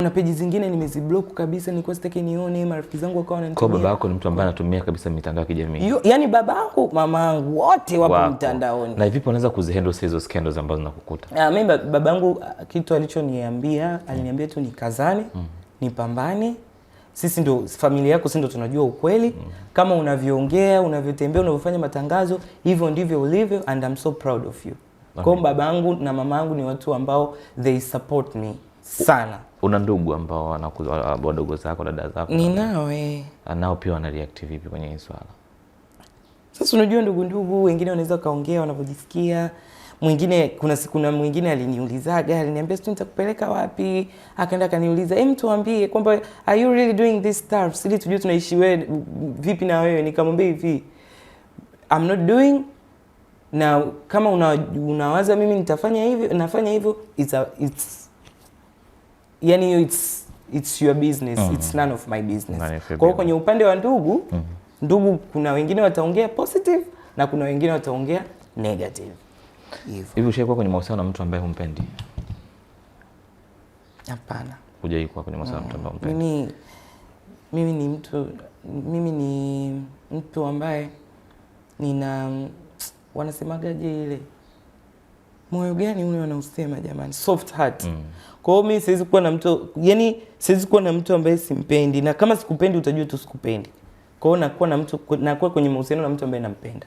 Kuna peji zingine nimeziblock kabisa, nilikuwa sitaki nione, marafiki zangu wakawa Kwa wananitumia. baba yako ni mtu ambaye anatumia kabisa mitandao ya kijamii? Yaani babangu, mamangu wote wapo Wako. mtandaoni. Na vipi unaweza kuzihandle hizo scandals ambazo zinakukuta? Ah, mimi babangu, kitu alichoniambia, aliniambia tu nikazane, nipambane. Sisi ndo familia yako, sisi ndo tunajua ukweli. Kama unavyoongea, unavyotembea, unavyofanya matangazo, hivyo ndivyo ulivyo and I'm so proud of you. Kwa hiyo babangu na mamangu ni watu ambao they support me sana. Una ndugu ambao wadogo zako, dada zako? Ninao, eh. Nao pia wana react vipi kwenye hii swala? Sasa unajua ndugu wengine wanaweza kaongea wanavyojisikia. Mwingine, kuna siku na mwingine aliniulizaga, aliniambia, "Sijui nitakupeleka wapi." Akaenda akaniuliza, "Em, tuambie kwamba are you really doing this stuff? Ili tujue tunaishi wewe vipi na wewe." Nikamwambia hivi, "I'm not doing na kama unawaza mimi nitafanya hivi, nafanya hivyo, it's yani hiyo it's your business, it's none of my business." None of your Kwa hiyo kwenye upande wa ndugu kuna wengine wataongea positive na kuna wengine wataongea negative. Hivyo. Hivi ushaikuwa kwenye mahusiano na mtu ambaye humpendi? Hapana. Hujawahi kuwa kwenye mahusiano na mtu ambaye humpendi? Mimi ni mtu ambaye nina, wanasemagaje, ile moyo gani ule wanausema jamani, soft heart. Kwa hiyo mimi siwezi kuwa na mtu, yani siwezi kuwa na mtu ambaye simpendi, na kama sikupendi utajua tu sikupendi. Kwa hiyo nakuwa kwenye mahusiano na mtu ambaye nampenda.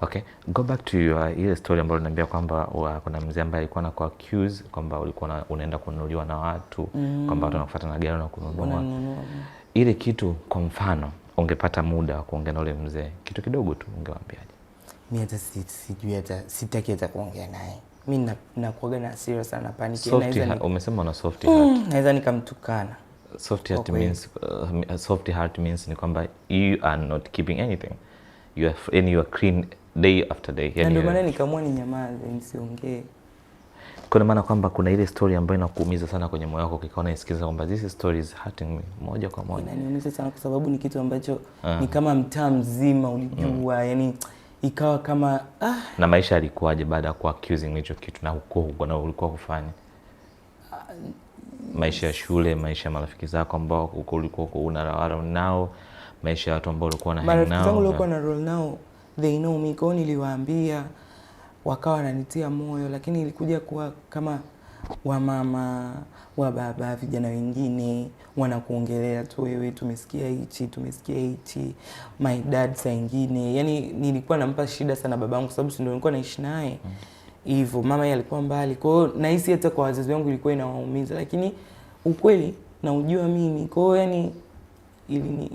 Okay, go back to your ile story ambayo uliniambia kwamba kuna mzee ambaye alikuwa anaku accuse kwamba ulikuwa unaenda kununuliwa na watu, kwamba watu wanakufuata na gari na kununua. Wananunua. Ile kitu, kwa mfano, ungepata muda wa kuongea na ule mzee, kitu kidogo tu, ungewaambiaje? Mi hata sijui, hata sitaki hata kuongea naye. Mi nakuwaga na hasira sana, panic. Soft Naweza heart, umesema una soft heart. Naweza nikamtukana. Soft heart Kwa kweli. means soft heart means ni kwamba you are not keeping anything. You are and you are clean day after day. Na Yani, ndio maana nikaamua ninyamaze, nisiongee. Kuna maana kwamba kuna ile story ambayo inakuumiza sana kwenye moyo wako, ukikaa unaisikiza kwamba this story is hurting me moja kwa moja. Inaniumiza sana kwa sababu ni kitu ambacho ni kama mtaa mzima ulijua, yani ikawa kama, ah, Na maisha yalikuwaje baada ya ku accusing hicho kitu na huko na ulikuwa kufanya maisha ya shule, maisha ya marafiki zako ambao huko ulikuwa uko una rawara nao, maisha ya watu ambao ulikuwa na hang Marafiki zangu nao? waliokuwa na roll nao, they know me. Kwao niliwaambia, wakawa wananitia moyo, lakini ilikuja kuwa kama wamama wa baba, vijana wengine wanakuongelea tu wewe, "Tumesikia hichi, tumesikia hichi." My dad saa ingine, yani nilikuwa nampa shida sana babangu kwa sababu si ndio nilikuwa naishi naye hivyo, mama yeye alikuwa mbali. Kwa hiyo nahisi hata kwa wazazi wangu ilikuwa inawaumiza, lakini ukweli naujua mimi. Kwa hiyo yani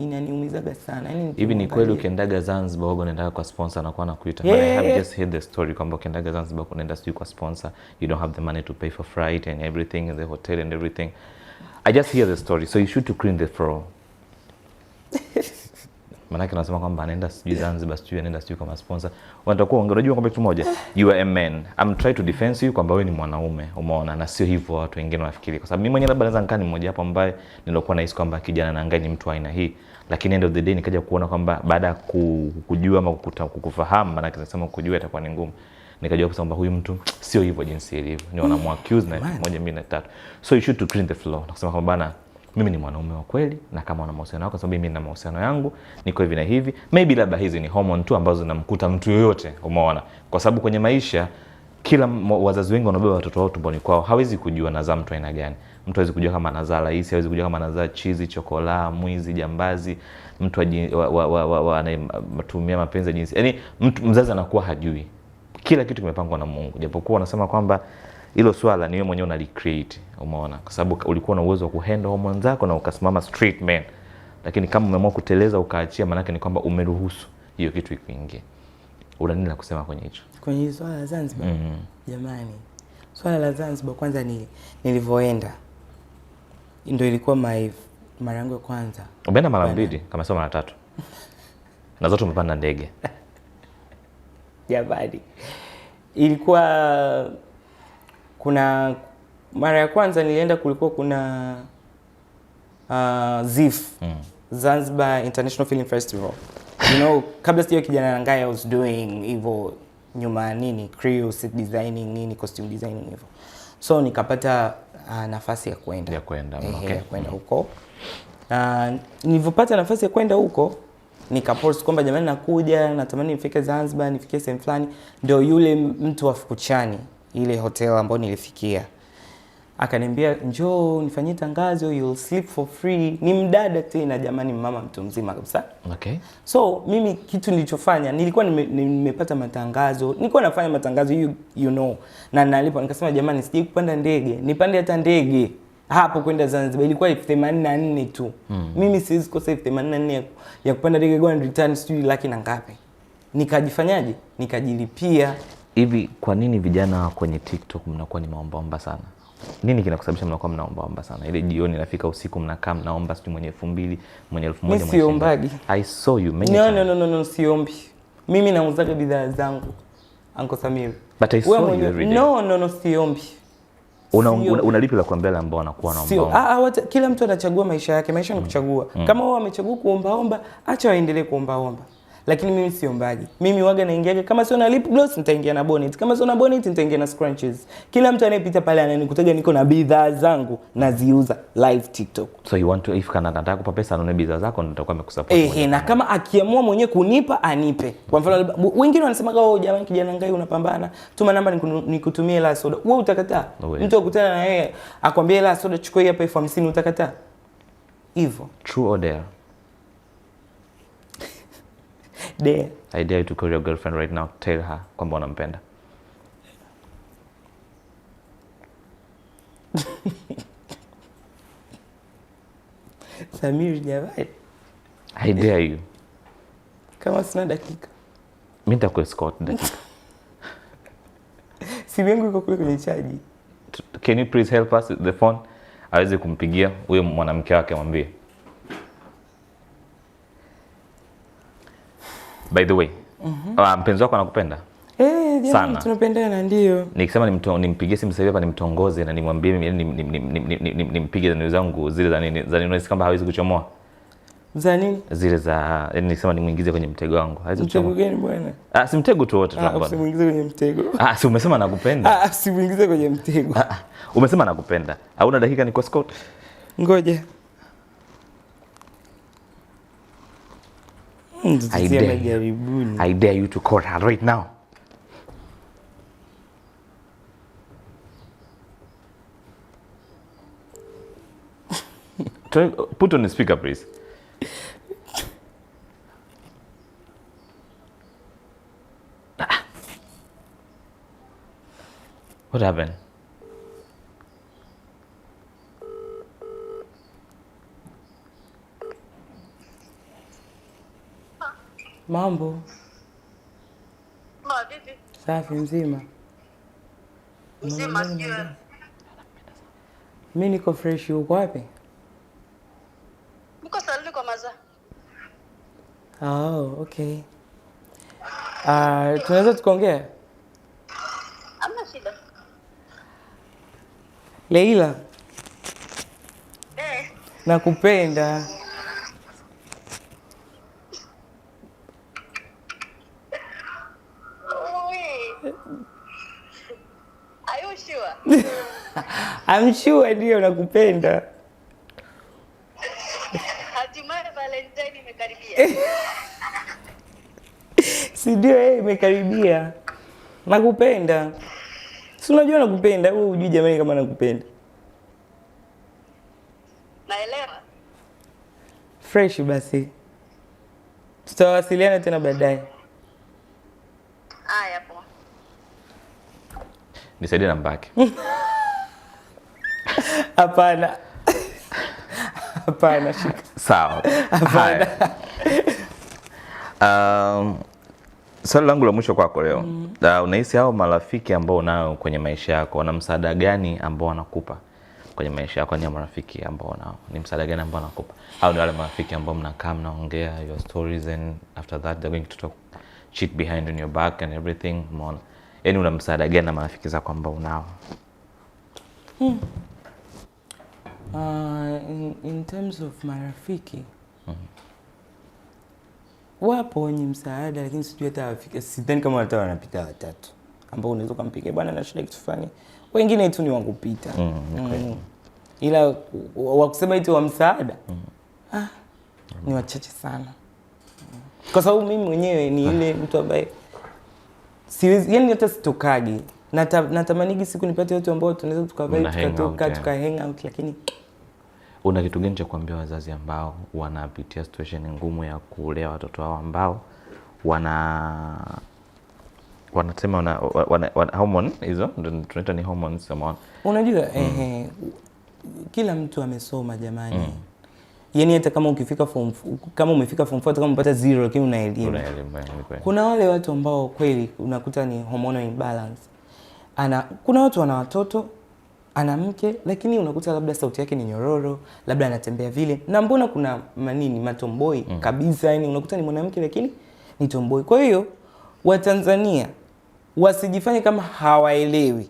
inaniumizaga sana yani. Hivi ni kweli ukiendaga Zanzibar huwa unaendaga kwa sponsor, anakuwa anakuita? Yeah. But I have just heard the story kwamba ukiendaga Zanzibar unaenda sijui kwa sponsor, you don't have the money to pay for flight and everything and the hotel and everything. I just hear the story, so you should to clean the floor. Manake nasema kwamba anaenda sijui Zanzibar, sijui anaenda sijui kama sponsor. Wanatakuwa, unajua kwamba kitu moja, you are a man. I'm trying to defense you kwamba wewe ni mwanaume, umeona, na sio hivyo watu wengine wanafikiri. Kwa sababu mimi mwenyewe labda naweza nikaa ni mmoja hapo ambaye nilikuwa nahisi kwamba Kijana Nangai ni mtu wa aina hii, lakini end of the day nikaja kuona kwamba baada ya kujua ama kukufahamu, maanake nasema kujua itakuwa ni ngumu, nikajua kwamba huyu mtu sio hivyo jinsi ilivyo, ni wanamuaccuse na moja, mbili na tatu. So you should to clean the floor na kusema kwamba bana, mimi ni mwanaume wa kweli, na kama una mahusiano yako, kwa sababu mimi nina mahusiano yangu, niko hivi na hivi, maybe labda hizi ni hormone tu ambazo zinamkuta mtu yoyote, umeona, kwa sababu kwenye maisha kila wazazi wengi wanabeba watoto wao tumboni kwao, hawezi kujua nazaa mtu aina gani. Mtu hawezi kujua kama anazaa rais, hawezi kujua kama anazaa chizi, chokola, mwizi, jambazi, mtu wa anayetumia mapenzi ya jinsi. Yaani mtu mzazi anakuwa hajui. Kila kitu kimepangwa na Mungu. Japokuwa wanasema kwamba hilo swala ni wewe mwenyewe unalicreate, umeona? Kwa sababu ulikuwa na uwezo wa kuhandle hormone zako na ukasimama straight man. Lakini kama umeamua kuteleza ukaachia, maanake ni kwamba umeruhusu hiyo kitu ikuingie. Una nini la kusema kwenye hicho? Kwenye swala la Zanzibar? Jamani, swala la Zanzibar kwanza ni nilivyoenda ndio ilikuwa my mara yangu ya kwanza. Umeenda mara mbili kama sio mara tatu, na zote umepanda ndege. Jamani, ilikuwa kuna mara ya kwanza nilienda, kulikuwa kuna ZIFF, Zanzibar International Film Festival. Kabla sija Kijana Nangai, I was doing hivyo nyuma, nini, crew, set designing, nini, costume designing hivyo. So nikapata nafasi ya kwenda. Ya kwenda, okay. Ya kwenda huko. Nilipopata nafasi ya kwenda huko nikapost kwamba jamani nakuja, natamani nifike Zanzibar, nifikie sehemu fulani. Ndio yule mtu wa Fukuchani, ile hotel ambayo nilifikia, akaniambia njoo nifanyie tangazo, you'll sleep for free. Ni mdada tena jamani, mama mtu mzima kabisa. Okay. So mimi kitu nilichofanya, nilikuwa nimepata matangazo, nilikuwa nafanya matangazo you know, na nalipo. Nikasema jamani sijui kupanda ndege, nipande hata ndege hapo kwenda Zanzibar. Ilikuwa 84 tu. Mimi siwezi kosa 84 ya kupanda ndege go and return, sijui laki na ngapi. Nikajifanyaje? Nikajilipia. Hivi kwa nini vijana kwenye TikTok mnakuwa ni maombaomba sana? Nini kinakusababisha mnakuwa mnaombaomba sana? Ile jioni inafika usiku mnakaa mnaomba sijui mwenye 2000, mwenye 1000, mwenye siombaji. I saw you many times. No, siombi. Mimi nauzaga bidhaa zangu, Uncle Samir. But I saw you every day. No, siombi. Una lipi la kuambia ambao wanakuwa wanaomba? Kila mtu anachagua maisha yake, maisha ni kuchagua. Kama wao wamechagua kuombaomba, acha waendelee kuombaomba. Lakini mimi siombaji. Mimi waga naingiaga, kama sio na lip gloss nitaingia na bonnet, kama sio na bonnet nitaingia na scrunchies. Kila mtu anayepita pale ananikutaga niko na bidhaa zangu naziuza live TikTok. So you want to, if kana nataka kupa pesa anunue bidhaa zako, nitakuwa nimekusupport. Na kama akiamua mwenyewe kunipa anipe. Kwa mfano wengine wanasema oh jamani kijana ngai unapambana, tuma namba nikutumie hela soda. Wewe utakataa? Mtu akutana na yeye akwambie hela soda chukua hapa 50,000, utakataa? Hivyo. True or dare? Dare. I dare you to call your girlfriend right now. Tell her kwamba unampenda. Samir jamani. I dare you. Kama sina dakika. Mimi nitakuescort dakika. Simu yangu iko kule kwenye chaji. Can you please help us with the phone? Aweze kumpigia huyo mwanamke wake amwambie. By the way, mpenzi wako anakupenda? Jamani tunapendana ndio. Nikisema nimpigie simu sasa hivi hapa nimtongoze na nimwambie nimpige za zangu zile za nini za nini kama hawezi kuchomoa. Za nini? Zile za yani nikisema nimuingize kwenye mtego wangu. Hawezi kuchomoa. Mtego gani bwana? Si mtego tu wote tu bwana. Usimuingize kwenye mtego. Si umesema nakupenda. Usimuingize kwenye mtego. Umesema nakupenda. Hauna dakika ni kwa Scott. Ngoja. I dare you to call her right now. Put on the speaker, please. What happened? Mambo. Vipi? Safi, mzima. Mzima sio. Mimi niko fresh. Uko wapi? Niko saluni kwa maza. Oh, okay. Tunaweza tukaongea? Hamna shida. Leila. Nakupenda. Are you sure? I'm sure ndio nakupenda. Hatimaye Valentine imekaribia. Si ndio, imekaribia. Nakupenda. Si unajua nakupenda, wewe hujui jamani kama nakupenda. Naelewa. Fresh basi. Tutawasiliana tena baadaye. Haya poa. Nisaidie namba yake. Hapana. Hapana, shika. Sawa. Hapana. Swali langu la mwisho kwako leo. Unahisi hao marafiki ambao unao kwenye maisha yako wana msaada gani ambao wanakupa kwenye maisha yako? Ni marafiki ambao unao, ni msaada gani ambao wanakupa? Au ni wale marafiki ambao mnakaa mnaongea your stories and after that they're going to talk shit behind on your back and everything? Umeona? Yaani una msaada gani na marafiki zako ambao unao? In terms of marafiki, wapo wenye msaada, lakini sijui hata wafika, sidhani kama hata wanapita watatu ambao unaweza ukampigia, bwana, na shida kitu fulani. Wengine tu ni wakupita. Ni kweli. Ila wa kusema eti wa msaada, ah, ni wachache sana, kwa sababu mimi mwenyewe ni yule mtu ambaye siwezi, yani hata sitokagi. Natamanigi siku nipate watu ambao tunaweza tukavibe, Mna hang out, tukatoka, yeah. tuka hang out, lakini Una kitu gani cha kuambia wazazi ambao wanapitia situation ngumu ya kulea watoto wao ambao wanasema wana hormone hizo ndio tunaita ni hormones, umeona? Unajua, ehe, kila mtu amesoma jamani. Yaani hata kama ukifika form kama umefika form 4, hata kama umepata zero, lakini una elimu. Una elimu, eh, ni kweli. Kuna wale watu ambao kweli unakuta ni hormonal imbalance. Kuna watu wana watoto, ana mke, lakini unakuta labda sauti yake ni nyororo, labda anatembea vile. Na mbona kuna manini matomboy kabisa, yani unakuta ni mwanamke lakini ni tomboy. Kwa hiyo Watanzania wasijifanye kama hawaelewi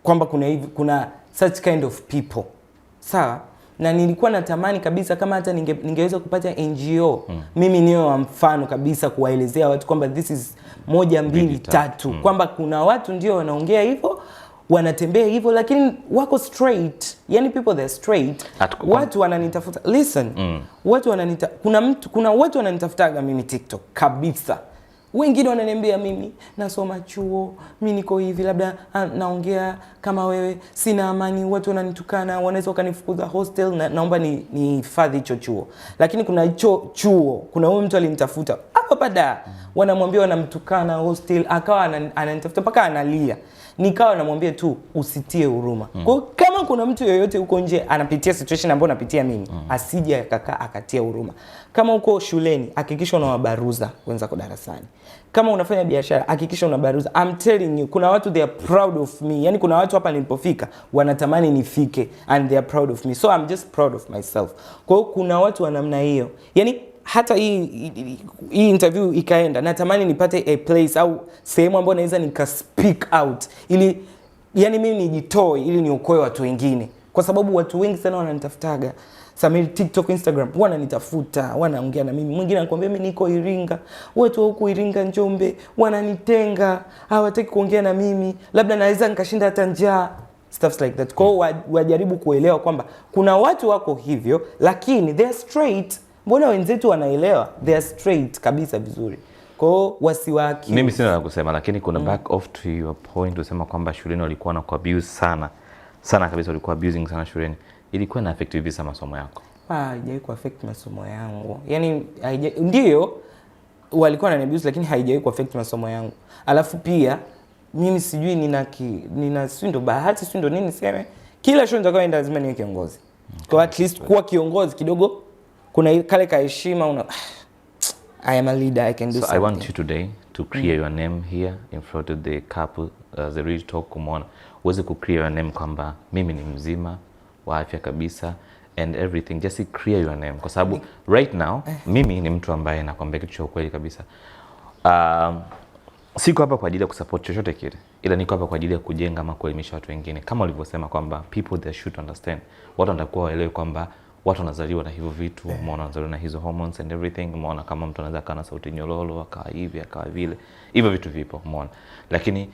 kwamba kuna hivi, kuna such kind of people, sawa. Na nilikuwa natamani kabisa kama hata ningeweza kupata NGO, mimi niwe wa mfano kabisa kuwaelezea watu kwamba this is moja, mbili, Mbili, tatu. tatu, kwamba kuna watu ndio wanaongea hivyo, wanatembea hivyo, lakini wako straight, yani people, they're straight. Watu wananitafuta, listen, watu wananita kuna mtu kuna watu wananitafutaga mimi TikTok kabisa. Wengine wananiambia, mimi nasoma chuo, mi niko hivi, labda naongea kama wewe, sina amani, watu wananitukana, wanaweza wakanifukuza hostel, na naomba ni nihifadhi hicho chuo. Lakini kuna hicho chuo, kuna huyu mtu alinitafuta hapa pada, wanamwambia wanamtukana hostel, akawa ananitafuta mpaka analia. Nikawa namwambia tu usitie huruma. Kwa hiyo kama kuna mtu yoyote huko nje anapitia situation ambayo napitia mimi, asije akakaa akatia huruma. Kama uko shuleni, hakikisha unawabaruza wenzako darasani. Kama unafanya biashara, hakikisha unabaruza. I'm telling you, kuna watu, they are proud of me. Yani kuna watu hapa nilipofika wanatamani nifike and they are proud of me, so I'm just proud of myself. Kwa hiyo kuna watu wa namna hiyo, yani hata hii interview ikaenda, natamani nipate a place au sehemu ambayo naweza nika speak out ili yani mimi nijitoe ili niokoe watu wengine, kwa sababu watu wengi sana wananitafutaga Samir, TikTok, Instagram, wananitafuta, wanaongea na mimi. Mwingine anakuambia, mimi niko Iringa, watu wa huku Iringa, Njombe wananitenga, hawataki kuongea na mimi, labda naweza nikashinda hata njaa, stuffs like that. Kwa hiyo wajaribu kuelewa kwamba kuna watu wako hivyo, lakini they are straight. Mbona wenzetu wanaelewa, they are straight kabisa vizuri. Kwa hiyo wasiwa Mimi sina la kusema, lakini kuna back off to your point usema kwamba shuleni walikuwa na abuse sana sana kabisa, walikuwa abusing sana shuleni. Ilikuwa ina affect vipi sana masomo yako? Ah, haijawahi kuaffect masomo yangu. Yaani ndio walikuwa wananiabuse, lakini haijawahi kuaffect masomo yangu. Alafu pia mimi sijui nina sijui ndo bahati, sijui ndo nini niseme, kila shule nitakayoenda lazima niwe kiongozi. Kwa at least kuwa kiongozi kidogo kuna kale kaheshima, una I am a leader, I can do So I something. want you today to clear your name here in front of the couple, the Real Talk, umeona, uweze ku clear your name kwamba mimi ni mzima wa afya kabisa and everything, just clear your name, kwa sababu right now mimi ni mtu ambaye nakwambia kitu cha ukweli kabisa. Siko hapa kwa ajili ya kusupport chochote kile, ila niko hapa kwa ajili ya kujenga ama kuelimisha watu wengine, kama ulivyosema kwamba people, they should understand, watu wanatakiwa waelewe kwamba watu wanazaliwa na hivyo vitu, umeona, wanazaliwa na hizo hormones and everything, umeona, kama mtu anaweza akawa na sauti nyororo, akawa hivi, akawa vile, hivyo vitu vipo, umeona. Lakini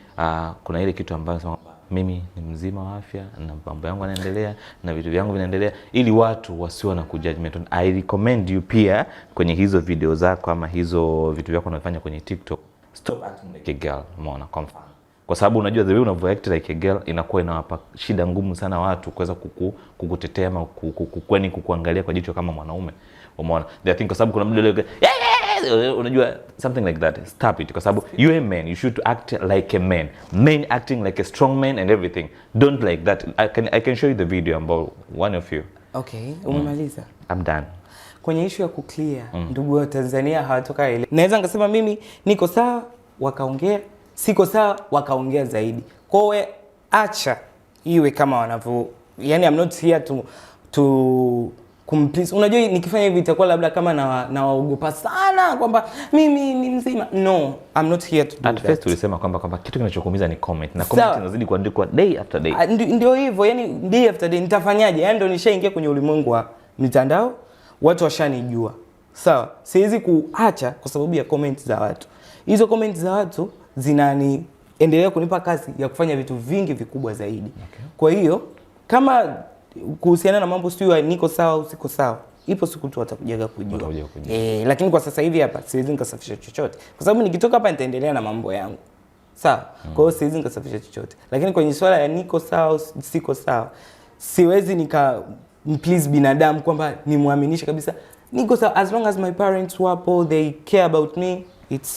kuna ile kitu ambayo nasema kwamba mimi ni mzima wa afya na mambo yangu yanaendelea na vitu vyangu vinaendelea, ili watu wasiwe na kujudgment. I recommend you pia kwenye hizo video zako ama hizo vitu vyako unafanya kwenye TikTok, stop acting like a girl, umeona, kwa mfano, kwa sababu unajua the way unavyo act like a girl inakuwa inawapa shida ngumu sana watu kuweza kukutetea ama kukuangalia kwa jicho kama mwanaume, umeona. They think kwa sababu kuna muda ile unajua something like that, stop it, kwa sababu you are a man, you should act like a man, men acting like a strong man and everything, don't like that. I can show you the video about one of you. Okay, umemaliza? I'm done. Kwenye ishu ya kuclear, ndugu wa Tanzania hawatoka ile. Naweza nikasema mimi niko sawa, wakaongea, siko sawa, wakaongea zaidi. Kwa hiyo acha iwe kama wanavyo, yani I'm not here to kumplease. Unajua nikifanya hivi itakuwa labda kama nawaogopa sana kwamba mimi ni mzima. No, I'm not here to do At that. first tulisema kwamba kitu kinachokuumiza ni comment, na comment Sawa. inazidi kuandikwa day after day. Ah, ndio hivyo, yani day after day nitafanyaje? Yani ndo nishaingia kwenye ulimwengu wa mitandao, watu washanijua, sawa. Siwezi kuacha kwa sababu ya comment za watu. Hizo comment za watu zinani Endelea kunipa kazi ya kufanya vitu vingi vikubwa zaidi. Kwa hiyo kama kuhusiana na mambo sio niko sawa au siko sawa, ipo siku tu watakujaga kujua. Watakuja kujua. Eh, lakini kwa sasa hivi hapa siwezi nikasafisha chochote, kwa sababu nikitoka hapa nitaendelea na mambo yangu, sawa. Kwa hiyo siwezi nikasafisha chochote, lakini kwenye swala ya niko sawa au siko sawa, siwezi nika please binadamu kwamba nimwaminishe kabisa niko sawa. As long as my parents wapo, they care about me, it's